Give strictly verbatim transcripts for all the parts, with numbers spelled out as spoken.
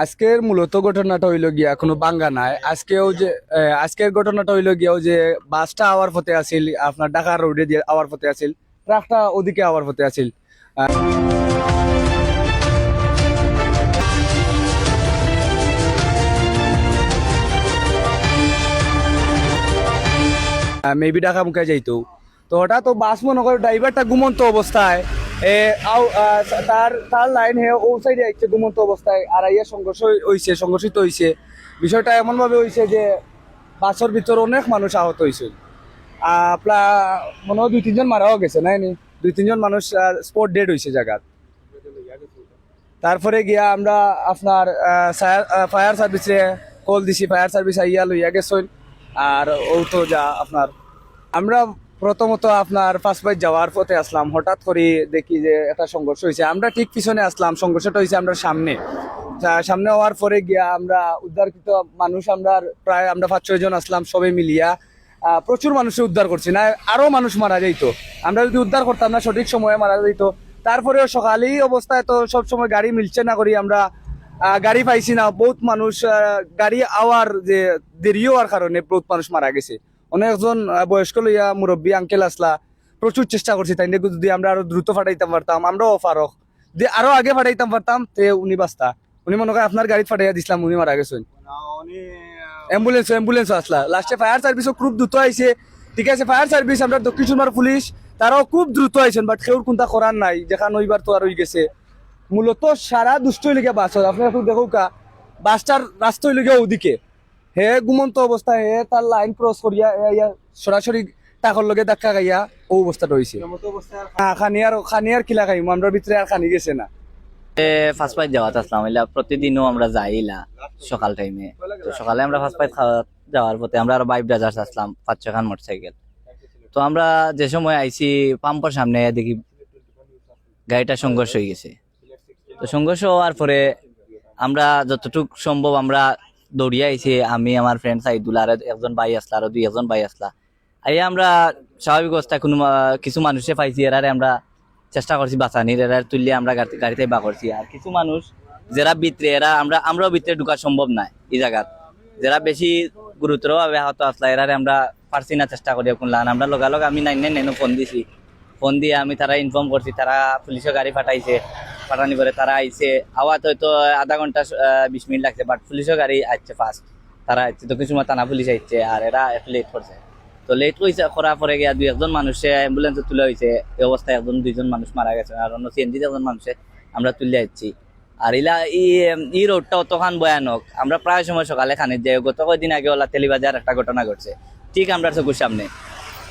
আজকের মূলত ঘটনাটা হইল গিয়া কোনো বাঙ্গা নাই। আজকেও যে, এ, আজকের ঘটনাটা হইল গিয়াও যে বাসটা আওয়ার পথে আছিল, আপনার ঢাকা রোডে দিয়ে আওয়ার পথে আছিল, ট্রাকটা ওদিকে আওয়ার পথে আছিল। আহ, আহ, মেবি ঢাকা মুখে যাইতো। তো হঠাৎ ও বাস মনে করে ড্রাইভারটা ঘুমন্ত অবস্থায়, এ, আও-, আহ, তার, তার লাইন হে ও সাইডে আইছে ঘুমন্ত অবস্থায়, আর আইয়া সংঘর্ষ হই-, হইছে, সংঘর্ষিত হইছে। বিষয়টা এমনভাবে হইছে যে বাসের ভিতর অনেক মানুষ আহত হইছে। আহ, প্রা-, মনে হয় দুই তিনজন মারাও গেছে, নাই নি? দুই তিনজন মানুষ, আহ, স্পট ডেড হইছে জায়গাত। তারপরে গিয়া আমরা আপনার, আহ, সায়ার-, আহ, ফায়ার সার্ভিসে কল দিছি, ফায়ার সার্ভিস আইয়া লইয়া গেছইন। আর ও তো যা আপনার, আমরা প্রথমত আপনার ফার্স্ট বাইট যাওয়ার পথে আসলাম, হঠাৎ করে দেখি যে একটা সংঘর্ষ হইছে। আমরা ঠিক পিছনে আসলাম, সংঘর্ষটা হইছে আমরা সামনে। তা সামনে হওয়ার পরে গিয়া আমরা উদ্ধারকৃত মানুষ, আমরা প্রায় আমরা পাঁচ ছয় জন আসলাম, সবে মিলিয়া আহ, প্রচুর মানুষে উদ্ধার করছি, না আরো মানুষ মারা যাইতো। আমরা যদি উদ্ধার করতাম না, সঠিক সময়ে মারা যাইতো। তারপরেও সকালেই অবস্থায় তো সব সময় গাড়ি মিলছে না করি আমরা, আহ, গাড়ি পাইছি না। বহুত মানুষ, আহ, গাড়ি আওয়ার যে দেরি হওয়ার কারণে বহুত মানুষ মারা গেছে। অনেকজন, আহ, বয়স্ক লইয়া মুরব্বী আঙ্কেল আসলা, প্রচুর চেষ্টা করছি তাইন যদি আমরা আরো দ্রুত ফাটাইতাম পারতাম, আমরাও ফারক যে আরো আগে ফাটাইতাম পারতাম, তে উনি বাঁচতা। উনি মনে করে আপনার গাড়িত ফাটাইয়া দিছিলাম, উনি মারা গেছেন। না, উনি, আহ, অ্যাম্বুলেন্স, অ্যাম্বুলেন্স আসলা। লাস্টে ফায়ার সার্ভিসও খুব দ্রুত আইছে। ঠিক আছে, ফায়ার সার্ভিস, আমরা দক্ষিণ সুরমার পুলিশ, তারাও খুব দ্রুত আইছেন, বাট কেউর কোনটা করার নাই, যেখান ওইবার তো আর হয়ে গেছে। মূলত সারা দুষ্ট হইলে গিয়া বাস হয়। আপনি একটু দেখো কা, বাসটার রাস্তা হইলে গিয়া ওদিকে। হে ঘুমন্ত অবস্থায় হে তার লাইন ক্রস করিয়া এ আইয়া সরাসরি ট্রাকর লগে ধাক্কা খাইয়া ও অবস্থাটা হইছে। এমতো অবস্থায় আর হ্যাঁ, খানি আর, খানি আর কিলা খাইমু, আমরা ভিতরে আর খানি গেছে না। এ, ফার্স্ট বাইট যাওয়াত আসলাম, ইলা প্রতিদিনও আমরা যাই ইলা সকাল টাইমে। তো সকালে আমরা ফার্স্ট বাইট খাওয়া যাওয়ার পথে আমরা আরো বাইক ব্রাদার্স আসলাম, পাঁচ ছয়খান মোটরসাইকেল। তো আমরা যে সময় আইছি পাম্পর সামনে দেখি গাড়িটা সংঘর্ষ হয়ে গেছে। তো সংঘর্ষ হওয়ার পরে আমরা যতটুক সম্ভব আমরা দৌড়িয়া আইছি, আমি, আমার ফ্রেন্ড সাইদুল, আর একজন ভাই আসলা, আরো দুই একজন ভাই আসলা। আইয়া আমরা স্বাভাবিক অবস্থায় কোনো মা-, কিছু মানুষে পাইছি, এরারে আমরা চেষ্টা করছি বাঁচানির, এরারে তুললে আমরা গাড়ি, গাড়িতে বা করছি। আর কিছু মানুষ যারা ভিতরে, এরা আমরা, আমরাও ভিতরে ঢুকা সম্ভব নায় এই জায়গাত। যারা বেশি গুরুতরভাবে আহত আসলা, এরারে আমরা পারছি না চেষ্টা করিয়া কোন লাগান। আমরা লগালগ আমি নাইন নাইন নাইনও ফোন দিছি, ফোন দিয়ে আমি তারা ইনফর্ম করছি, তারা পুলিশের গাড়ি পাঠাইছে, পাঠানি করে তারা আইছে। আওয়াত হয়তো আধা ঘন্টা, আহ, বিশ মিনিট লাগছে, বাট পুলিশের গাড়ি আইছে ফাস্ট। তারা আইছে, দক্ষিণ সুরমা থানা পুলিশ আইছে, আর এরা একটু লেট করছে। তো লেট কইছে, করার পরে গিয়া দুই একজন মানুষে অ্যাম্বুলেন্সে তুলা হইছে। এই অবস্থায় একজন দুইজন মানুষ মারা গেছে, আর অন্য সিএনজিতে একজন মানুষে আমরা তুলে আইছি। আর ইলা ই, ই রোডটা অতখান ভয়ানক, আমরা প্রায় সময় সকালে খানিত যাই। গত কয়দিন আগে ওলা তেলিবাজার একটা ঘটনা ঘটছে, ঠিক আমরা চকুর সামনে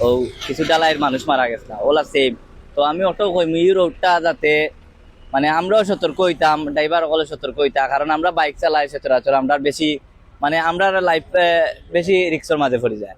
ও কিছু ডালাইর মানুষ মারা গেছে, ওলা সেম। তো আমি ওটাও কইমু, ই রোডটা যাতে, মানে, আমরাও সতর্ক হইতাম, ড্রাইভার সকলে সতর্ক হইতা, কারণ আমরা বাইক চালাই সচরাচর, আমরা বেশি, মানে, আমরা লাইফে বেশি রিস্কর মাঝে পড়ি যায়।